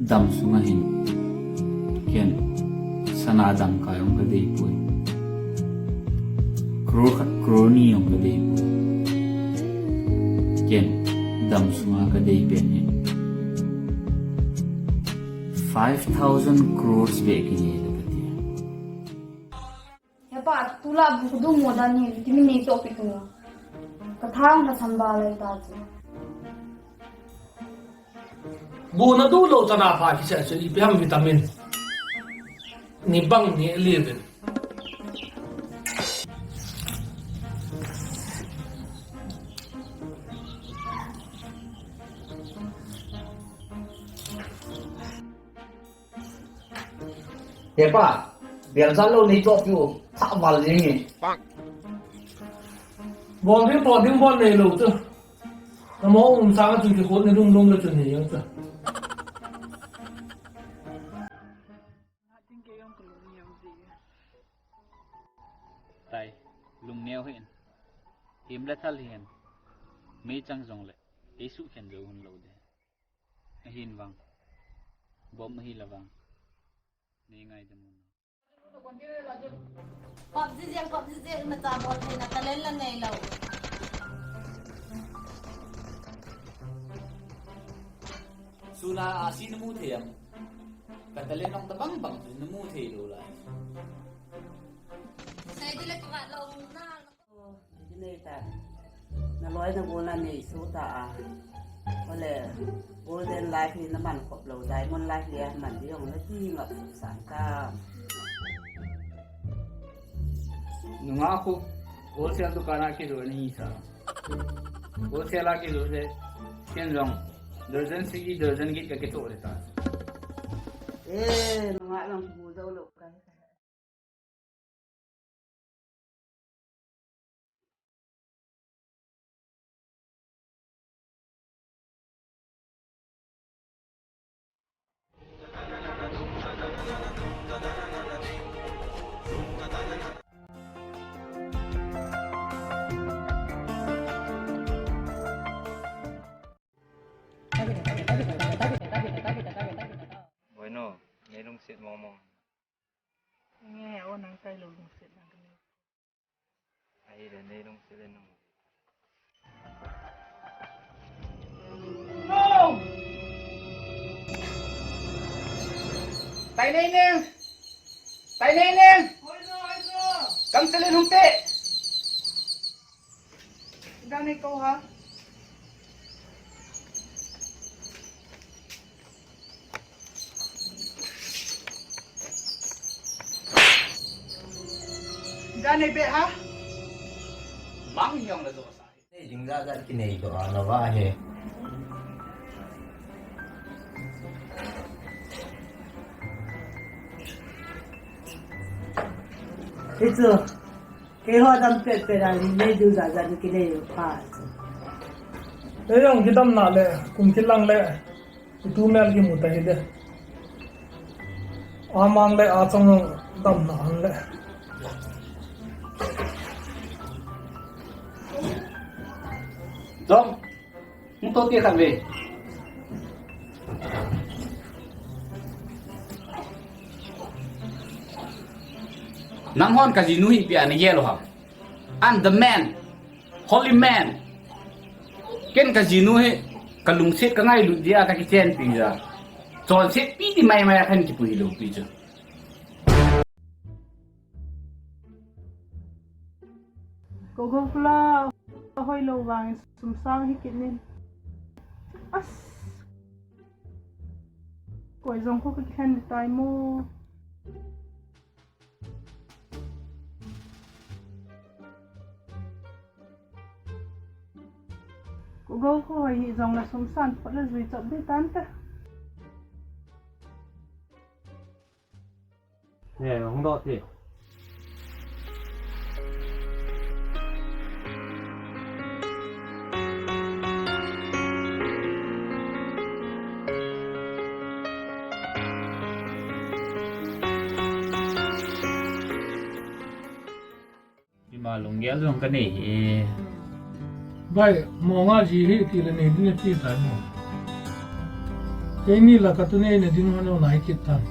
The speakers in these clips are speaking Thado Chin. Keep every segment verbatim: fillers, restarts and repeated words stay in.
Dam sunga hin ken sana dangka jong kadei poi. Crore khat, crore ni jong kadei poi. Ken dam sunga kadei pen hi five thousand crores beh kinei le kati. Hepa, tulai bu kadu mo dan hi, vitamin nei chohpeh tung. Kathang ka samba lai ta chu. Bu nadu lou chana pha kisei chu ipi ham vitamin. Nei bang nei live in. Hepa, bel jat lou nei chohpeh u, thah val jing e. Bol ding, bol ding, bol nei lou chu. Namo um sang a chun kikhut ni lum lum le chun ni jong chu. Tai, lungneo hin. Him le thal hin. Meichang jongle, eisukhen jou hun lou ding. Ahin vang. Bom ahi la vang. Nei ngaidam un. PUBG jeng, PUBG jeng, imacha bol theina talent la neilou. Suna a si namu thei am? Ka talent jong tabang bang chu namu thei lou lai. Sei di le kivat lou na. Hiti nei ta. Naloi nagol a nei soh ta a. Ole, golden life hi naman khop lou, diamond life hi aman ding jong nati ngap sah ta. Nungah khu wholesale dukan a kijoh nahi sa. Wholesale a kijoh se, ken jong dozen sagi, dozen get kakitoh le ta. Eh, nungah jong bu jou lou ka. Bueno, nei lungset mong mong. Nge, o nang tailou lungset nang kani. Ahile, nei lungset le nung. Tai nei neng! Tai nei neng! Kam selen hung te! Dang nei ko ha? Dang nei be ha? Mang hiong la jo sa. Nei ding jat jat kinei doh a na va he. Hichu. Keiho dam pet pet a, nei ding jat jat kinei pha chu. Ei jong kidamna le, kum kilang le, itu mel kimu ta hile. Amang le, achang jong damna ang le. Jong. Hung to ti khat ve. Nanghon kajinu hi ipi a nagel u ham? I'm the man. Holy man. Ken kajinu hi kalungset kangailut dia kakichenpi ja. Chonsetpi ti maimai a kakipui lou pi chu. Coca-Cola hoilou vangin sum sang hi kit nin. As. Koi jong khu kakhen tai mo. Coca-Cola hoi hi jong la sum sang phot la jui chop ding tan ta. He, hung doh ti. Ima lunggel jong kanei hi. Bai, monga ji hi ti le nei ding ti tai mo. Eini la ka tuni eina ding hon o lai kit tan.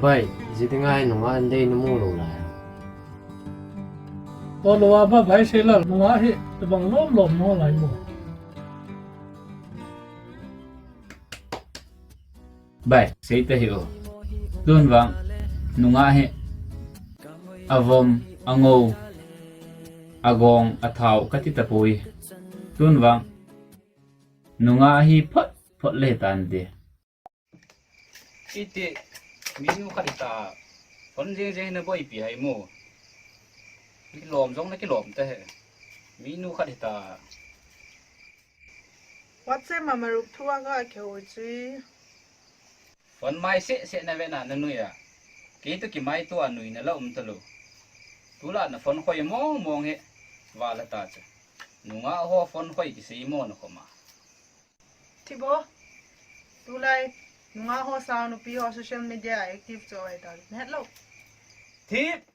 Bai, ji ding ai nunga an dei na mu lo lai. O lo a ba bai sei la nunga hi tabang lom lom mo lai mo. Bai, sei ta hi o. Tun vang, nunga hi. A vom, a ngo, a gong, a thau, ka ti ta poi. Tun vang, nunga hi phot, phot le tan ti. Iti, mi nu khat ta, phone jeng jeng na boi pi hai mo. Ki lom jong na ki lom ta he. Mi nu khat ta. WhatsApp ma maruk thu a ka khe oi chui. Phone mai se se na ve na na nui a. Kei to ki mai to a nui na la um ta lo. Tu la na phone khoi mong mong he. Va la ta che. Nunga ho phone khoi ki sei mo na khoma. Thibo. Tu lai. Nunga ho sa nupi ho social media active cho ai ta. Net lo. Thip.